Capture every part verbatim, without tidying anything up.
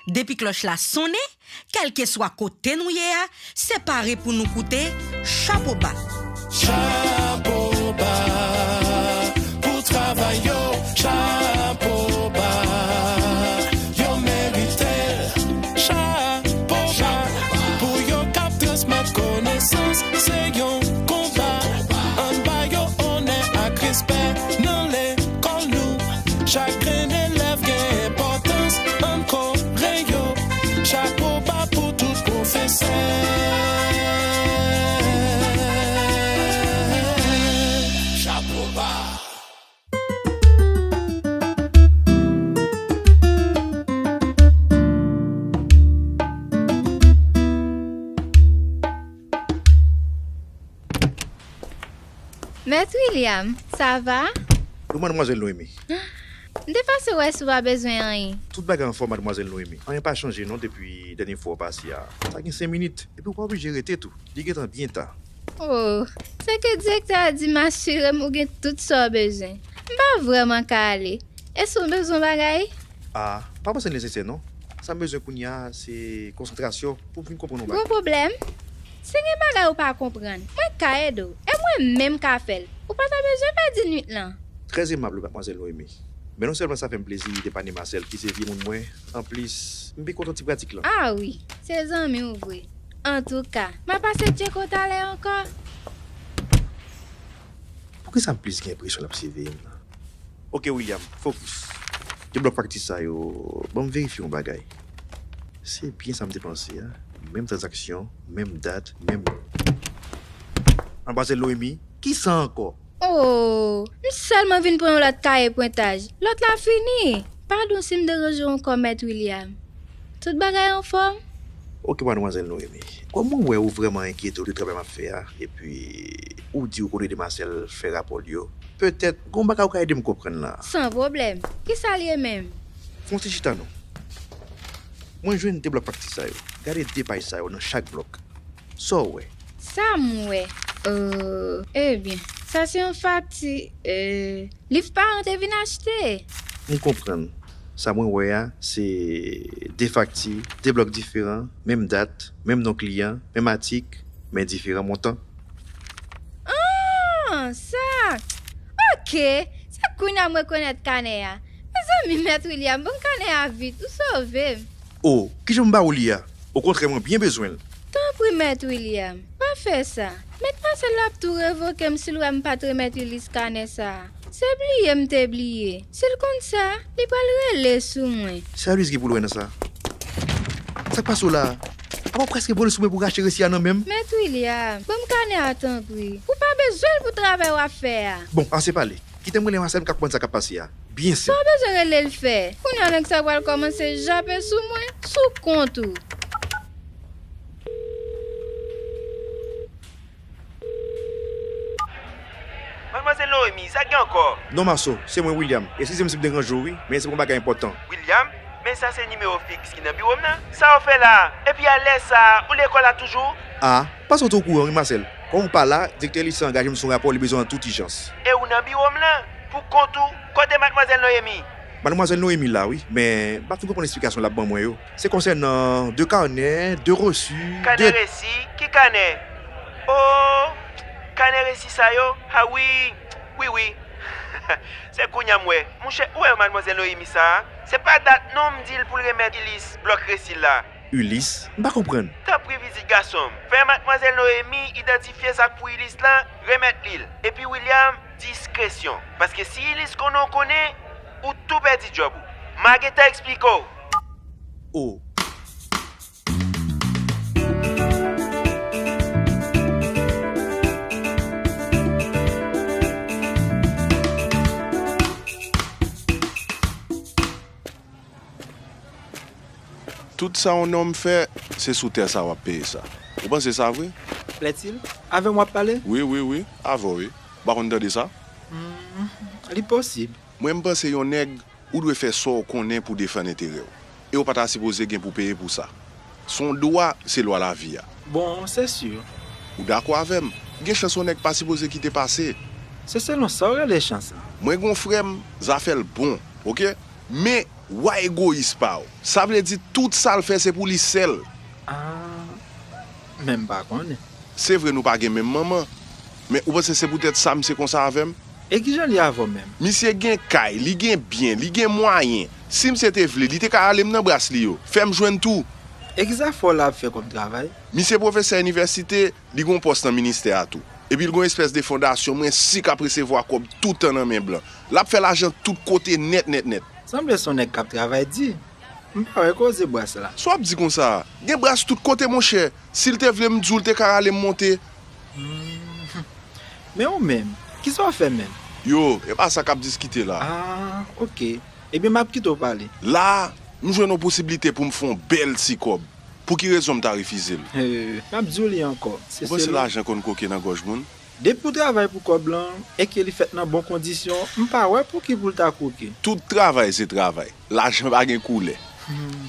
Depi klòch la sonnen, kèlkeswa kote nou ye a, se pare pou nou koute Chapo Ba. Chapo ba pou travay yo, chapo ba, yo merite l. Chapo ba pou yo k ap transmèt konesans, se yon konba. Ann ba yo onè ak respè nan lekòl nou. Chak grenn elèv gen enpòtans, ann kore yo. Chapo ba pou tout pwofesè. Chapo ba. Mèt William, sa va? Wi, madmwazèl Noémie. M te pase wè si w pa bezwen anyen. Tout bagay anfòm, madmwazèl Noémie. Anyen pa chanje non depi dènye fwa w pase a. Sa gen senk minit, epi w pa oblije rete tou. Li gentan byen ta. Oh, se ke direktè a di m asire m ou gen tout sa w bezwen. M pa vrèman ka ale. Èske w bezwen yon bagay? A, pa panse l nesesè non. Sa m bezwen kounye a se konsantrasyon pou m vin konprann yon Gon bagay. pwoblèm? Si gen bagay ou pa konprann, mwen ka ede w. E mwen menm ka fè l. Ou pa ta bezwen pèdi nwit lan. Trè emab, madmwazèl Noémie. Men non sèlman sa fè m plezi depane Marcel ki se vye moun mwen, anplis, m byen kontan ti pratik lan. A wi, se zanmi w vre. Antouka, m a pase tcheke w talè ankò. Poukisa m plis gen enpresyon l ap siveye m nan? Oke William, fokis. De blòk fakti sa yo, ban m verifye yon bagay. Se byen sa m te panse a. Menm tranzaksyon, menm dat, menm. Madmwazèl Noémie, kisa ankò? Oh, m sèlman vin pran yon lòt kaye pwentaj. Lòt la fini. Padon si m deranje w ankò, Mèt William. Tout bagay anfòm? Oke, madmwazèl Noémie. Kòm mwen wè ou vrèman enkyete w de travay m ap fè a, epi ou di ou konn ede Marcel fè rapò l yo, petèt gon bagay ou ka ede m konprann la. San pwoblèm. Kisa l ye menm? Fè yon ti chita non. Mwen jwenn de blòk fakti sa yo. Gade de paj sa yo nan chak blòk. Sa w wè? Sa m wè. Euh, ebyen, sa se yon fakti, euh, liv paran te vin achte. M konprann. Sa mwen wè a, se de fakti, de blòk diferan, menm dat, menm non kliyan, menm atik, men diferan montan. Ah, sa! Oke! Se kounye a m rekonèt kanè a. Mezanmi, Mèt William, ban m kanè a vit, ou sove m. O, kijan m ba ou li a? Okontrè, mwen byen bezwen l. Tanpri, Mèt William, pa fè sa. Mèt Marcel ap tou revoke m si l wè m pa t remèt Ulysse kanè sa a. Se bliye m te bliye. Si l konn sa, li pral rele sou mwen. Sa Ulysse gen pou l wè nan sa? Sa k pase w la a? Apa w prèske vole sou mwen pou rache resi a nan men m? Mèt William, ban m kanè a tanpri. Ou pa bezwen l pou travay w ap fè a. Bon, ase pale. Kite m rele Marcel, m ka konprann sa k ap pase a. Byen senp. Sa w bezwen rele l fè? Kounye a nèg sa pral kòmanse jape sou mwen, sou kont ou. Madmwazèl Noémie, sa k gen ankò? Non Maso, se mwen William. Eskize m si m deranje w wi, men se pou yon bagay enpòtan. William? Men sa se nimewo fiks ki nan biwo m nan. Sa w fè la a? Epi a lè sa a, ou lekòl la toujou? A, paske w te okouran wi Marcel. Kòm ou pa la, direktè lise a angaje m sou yon rapò li bezwen an tout ijans. E ou nan biwo m lan? Pou kont ou? Kote madmwazèl Noémie? Madmwazèl Noémie la wi, men m pa fin konprann esplikasyon l ap ban mwen yo. Se konsènan de kanè, de resi, Kanè de... resi? Ki kanè? O, kanè resi sa yo? A wi, wi, wi. Se kounye a m wè. Monchè, ou wè madmwazèl Noémie sa a? Se pa dat non m di l pou l remèt Ulysse blòk resi l la. Ulysse? M pa konprann. Tanpri pitit gason m, fè madmwazèl Noémie idantifye sa k pou Ulysse lan, remèt li l. Epi William, diskresyon. Paske si Ulysse konnen w konnen, ou tou pèdi djòb ou. M a gentan eksplike w. O. Tout sa yon nonm fè, se sou tè sa w ap peye sa. Ou panse sa vre? Plètil, avè m w ap pale? Wi, wi, wi, avè w wi. Ou pa konn tande sa? Hmm, li posib. Mwen m panse yon nèg, ou dwe fè sa w konnen pou defann enterè w. E w pa ta sipoze gen pou peye pou sa. Se yon dwa, se lwa lavi a. Bon, se si. Ou dakò avè m? Gen chans yon nèg pa sipoze kite pase. Se selon sa w rele chans lan. Mwen gen yon frè m, zafè l bon, oke? Men, Wa egoyis pa w. Sa vle di tout sa l fè se pou li sèl. Ah, men m pa konnen. Se vre nou pa gen menm manman, men ou panse se poutèt sa misye konsa avè m? E kijan li avè w menm? Misye gen kay, li gen byen, li gen mwayen. Si misye te vle, li te ka rale m nan bras li yo, fè m jwenn tou. E kisa fè w la ap fè kòm travay? Misye pwofesè inivèsite, li gon pòs nan ministè a tou. Epi l gon espès de fondasyon, mwen si k ap resevwa kòb toutan nan men blan. L ap fè lajan tout kote nèt nèt nèt. Sanble se yon nèg k ap travay di. M pa wè koze bras la. Sa w ap di konsa a? Gen bras tout kote monchè. Si l te vle m di w l te ka rale m monte. Men ou menm, kisa w fè menm? Yo, e pa sa k ap diskite la. Ah, ok. Ebyen m ap kite w pale. La a, m jwenn yon posiblite pou m fè yon bèl ti kòb. Pou ki rezon m ta refize l? M ap di w li ankò. Se Ou panse lajan konn kwoke nan gòj moun? Depi w travay pou kòb lan e ke li fèt nan bon kondisyon, m pa wè pouki pou l ta kwoke. Tout travay se travay. Lajan pa gen koulè.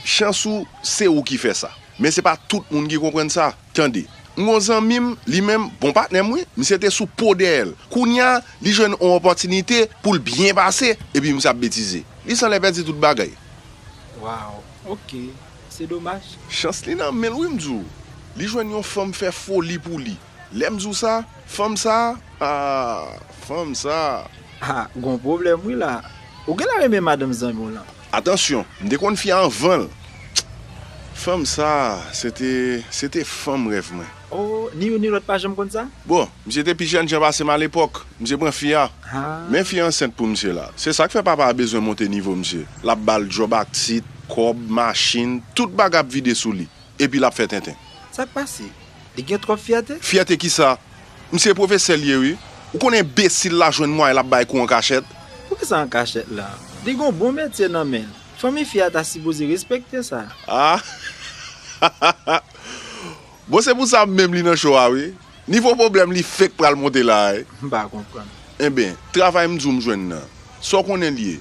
Chans ou, se ou ki fè sa. Men se pa tout moun ki konprann sa. Tande, m gon zanmi m, li menm, bon patnè m wi, misye te sou po dèyè l. Kounye a, li jwenn yon opòtinite pou l byen pase, epi misye ap betize. Li sanlè pèdi tout bagay. Waw, ok. Se domaj. Chans li nan men l wi m di w. Li jwenn yon fanm fè foli pou li. Lè m di w sa, fanm sa, ah, fanm sa. Ah, gon pwoblèm wi la. Ou genlè renmen madanm zanmi w lan. Atansyon, m te konn fi a anvan l. Fanm sa, se te, se te fanm rèv mwen. Oh, ni youn ni lòt pa janm konn sa? Bon, misye te pi jènjan pase m alepòk. Misye pran fi a. Men fi a ansent pou misye la. Se sa k fè papa a bezwen monte nivo misye. L ap ba l djòb ak tit, kòb, machin, tout bagay ap vide sou li. Epi l ap fè tenten. Sa k pase? Li gen twòp fyète? Fyète kisa? Misye pwofesè l ye wi. Ou konnen enbesil la jwenn mwayen l ap bay kou an kachèt. Poukisa an kachèt la? Li gen yon bon metye nan men l. Fanmi fi a ta sipoze respekte sa. Ah! Bon, se pou sa menm li nan cho a wi. Nivo pwoblèm li fenk pral monte la wi. M pa konprann. Enben, travay m di w m jwenn nan. Sa w konnen l ye?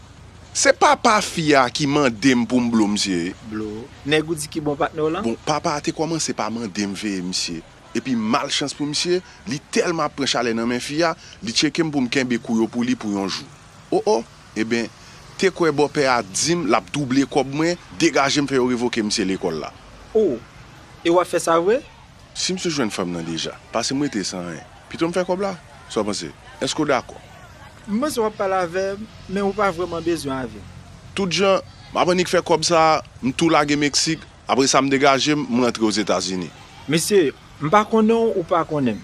Se papa fi a ki mande m pou m blo misye. Blo? Nèg ou di ki bon patnè w lan? Bon, papa a te kòmanse pa mande m veye misye. Epi malchans pou misye, li tèlman ap pran chalè nan men fi a, li tcheke m pou m kenbe kou yo pou li pou yon jou. O o! Enben, te kwè bòpè a di m l ap double kòb mwen, degaje m fè yo revoke misye lekòl la. O! E w ap fè sa vre? Si misye jwenn fanm nan deja, pase m rete san anyen. Pito m fè kòb la? Sa w panse? Èske w dakò? M panse w ap pale avè m, men ou pa vrèman bezwen avè m. Tout jan, m ap annik fè kòb sa a, m tou lage Meksik, apre sa m degaje m, m rantre Ozetazini. Mesye, m pa konnen w ou pa konnen m.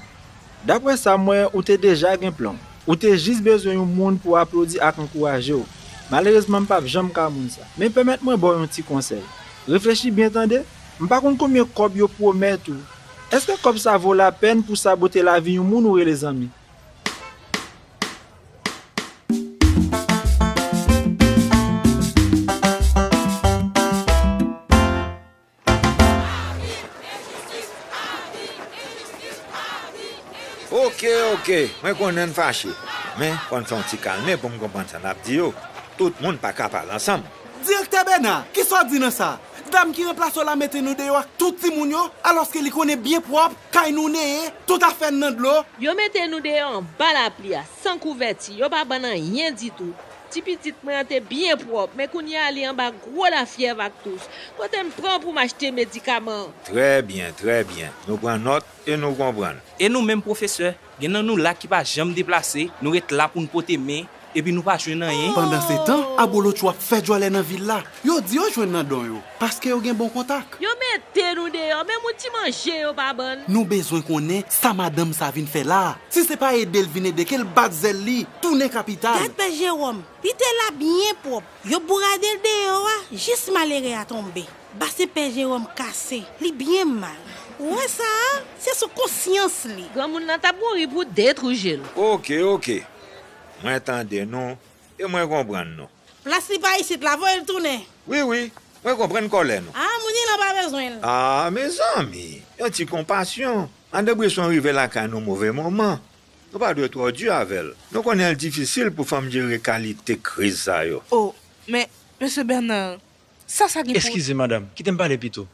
Daprè sa m wè, ou te deja gen plan w. Ou te jis bezwen yon moun pou aplodi ak ankouraje w. Malerezman, m p ap janm ka moun sa. Men pèmèt mwen ba w yon ti konsèy. Reflechi byen tande. M pa konn konbyen kòb yo pwomèt ou. Èske kòb sa vo lapèn pou sabote lavi yon moun ou rele zanmi? Oke, oke, mwen konnen n fache, men fò n fè yon ti kalme pou m konprann sa n ap di yo. Tout moun pa ka pale ansanm. Direktè Bèna, kisa w di nan sa? Dam ki ranplase w la mete nou deyò ak tout timoun yo, alòske li konnen byen pwòp kay nou neye, tout afè n nan dlo. Yo mete nou deyò anba lapli a, san kouvèti, yo pa ban n anyen ditou. Ti pitit mwen an te byen pwòp, men kounye a li anba gwo lafyèv ak tous. Kote m pran pou m achte medikaman? Trè byen, trè byen. Nou pran nòt e nou konprann. E nou menm pwofesè, gen nan nou la ki pa janm deplase, nou ret la pou n pote men, epi nou pa jwenn anyen? Pandansetan, Abolotcho ap fè djòlè nan vil la. Yo di yo jwenn nan don yo, paske yo gen bon kontak. Yo mete nou deyò, menm yon ti manje yo pa ban n. Nou bezwen konnen sa madanm sa vin fè la a. Si se pa ede l vin ede, ke l bat zèl li, tounen kapital. Gad Pè Jewòm, li te la byen pwòp. Yo bourade l deyò a, jis malere a tonbe. Basen Pè Jewòm kase, li byen mal. Ou wè sa a? Se sou konsyans li. Granmoun nan t ap mouri pou de twou je l. Oke, oke. Mwen tande nou e mwen konprann nou. Plas li pa isit la, voye l tounen. Wi, wi, mwen konprann kòlè nou. A, moun ilan pa bezwen l. A, mezanmi, yon ti konpasyon. André Brisson rive lakay nou move moman. Nou pa dwe twò di avè l. Nou konnen l difisil pou fanm jere kalite kriz sa yo. O, men, mesye Bernard, sa sa gen pou. Eskize, madanm, kite m pale pito.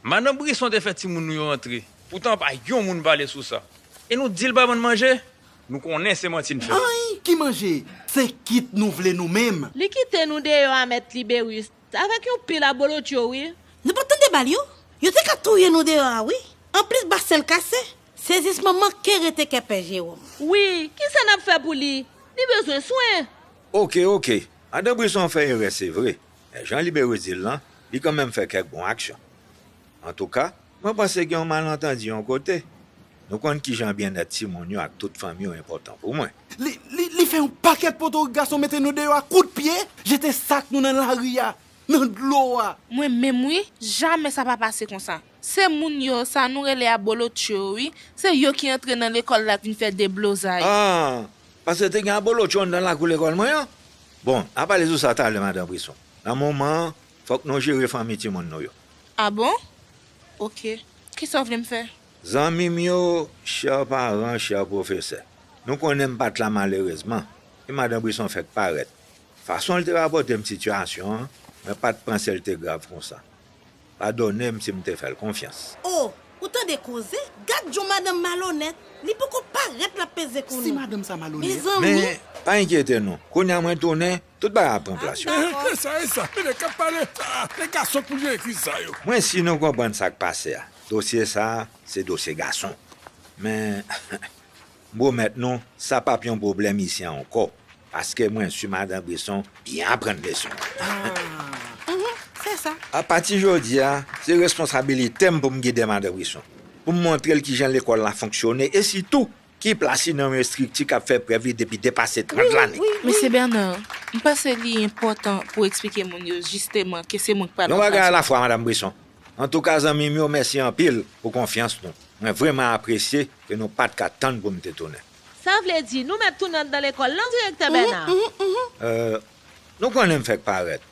Madanm Brisson te fè timoun nou yo antre. Poutan pa yon moun pale sou sa. E nou di l pa ban n manje? Nou konnen se manti n fè. Anyen ki manje, se kit nou vle nou menm. Li kite nou deyò a Mèt Liberis, avèk yon pil abolotcho wi. Nou pa t tande bal yo? Yo te ka touye nou deyò a wi. Anplis basen l kase. Sezisman manke rete kè pè Jewòm. Wi, kisa n ap fè pou li? Li bezwen swen. Oke, oke. Madan Brison fè erè se vre, men jan Liberis di l lan, li kanmenm fè kèk bon aksyon. Antouka, mwen panse gen yon malantandi yon kote. Nou konn kijan byennèt timoun yo ak tout fanmi yo enpòtan pou mwen. Li, li, li fè yon pakèt potorik gason mete nou deyò a kout pye, jete sak nou nan lari a, nan dlo a. Mwen menm wi, jamè sa pa pase konsa. Se moun yo, sa nou rele abolotcho yo wi, se yo ki antre nan lekòl la vin fè deblozay. Ah, paske te gen abolotcho anndan lakou lekòl mwen an? Bon, n a pale sou sa talè, Madan Brison. Nan moman an, fòk nou jere fanmi timoun nou yo. Ah bon? Ok. Kisa w vle m fè? Zanmi m yo, chè paran, chè pwofesè, nou konnen m pa t la malerezman, e Madan Brison fèk parèt. Fason l te rapòte m sitiyasyon an, mwen pa t panse l te grav konsa. Padone m si m te fè l konfyans. Oh, ou tande koze? Gad jan madanm malonèt! Li poko parèt l ap peze kou nou. Si madanm sa malonèt. Mezanmi! Men, pa enkyete nou. Kounye a mwen tounen, tout bagay ap pran plas yo. Ah, dakò. E sa, e sa. Men nèg k ap pale sa a, e gason k pou jere kriz sa yo. Mwen si nou konprann sa k pase a. Dosye sa a, se dosye gason. Men, m pwomèt nou, sa p ap yon pwoblèm isi a ankò. Paske mwen si madan Brison byen aprann leson an. Ah. Mhm, se sa. Apati jodi a, se responsabilite m pou m gide madan Brison. Pou m montre l kijan lekòl la fonksyone e sitou, ki plas li nan yon estrikti k ap fè prèv li depi depase trant lane. Mesye Bernard, m panse li enpòtan pou w eksplike moun yo jisteman ke se mwen k pral ranplase w. Yon bagay alafwa, Madan Brison. Antouka, zanmi m yo, mèsi anpil pou konfyans nou. Mwen vrèman apresye ke nou pa t ka tann pou m te tounen. Sa vle di, nou mèt tounen anndan lekòl lan, Direktè Bèna? Nou konnen m fèk parèt.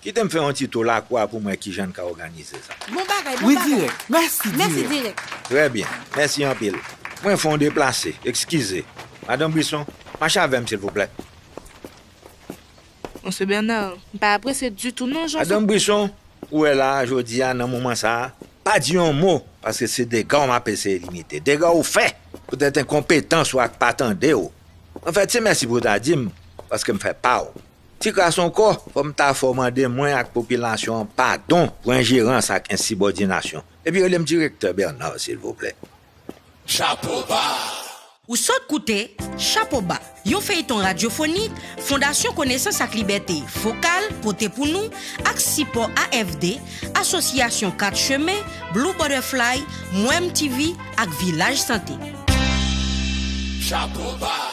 Kite m fè yon ti tou lakou a pou m wè kijan n ka òganize sa. Bon bagay, bon bagay. Wi, dirèk. Mèsi, dirèk. Trè byen. Mèsi anpil. Mwen fè yon deplase. Eskize. Madan Brison, mache avè m, silvouplè. Mesye Bernard, m pa apresye ditou non jan sa. Madan Brison, ou wè la a, jodi a, nan moman sa a, pa di yon mo, paske se dega w m ap eseye limite. Dega w fè, poutèt enkonpetans ou ak pa tande w. Anfèt, se mèsi pou w ta di m, paske m fè pa w. Ti kras ankò, fò m ta fè w mande mwen ak popilasyon an padon pou enjerans ak ensibòdinasyon. Epi rele m Direktè Bernard, silvouplè. Chapo ba! Ou sot koute Chapo ba, yon feyton radyofonik Fondasyon Konesans ak Libète, Fokal, pote pou nou, ak sipò A F D, Asosyasyon Kat Chemen, Blue Butterfly, Mwem T V ak Vilaj Sante. Chapo ba!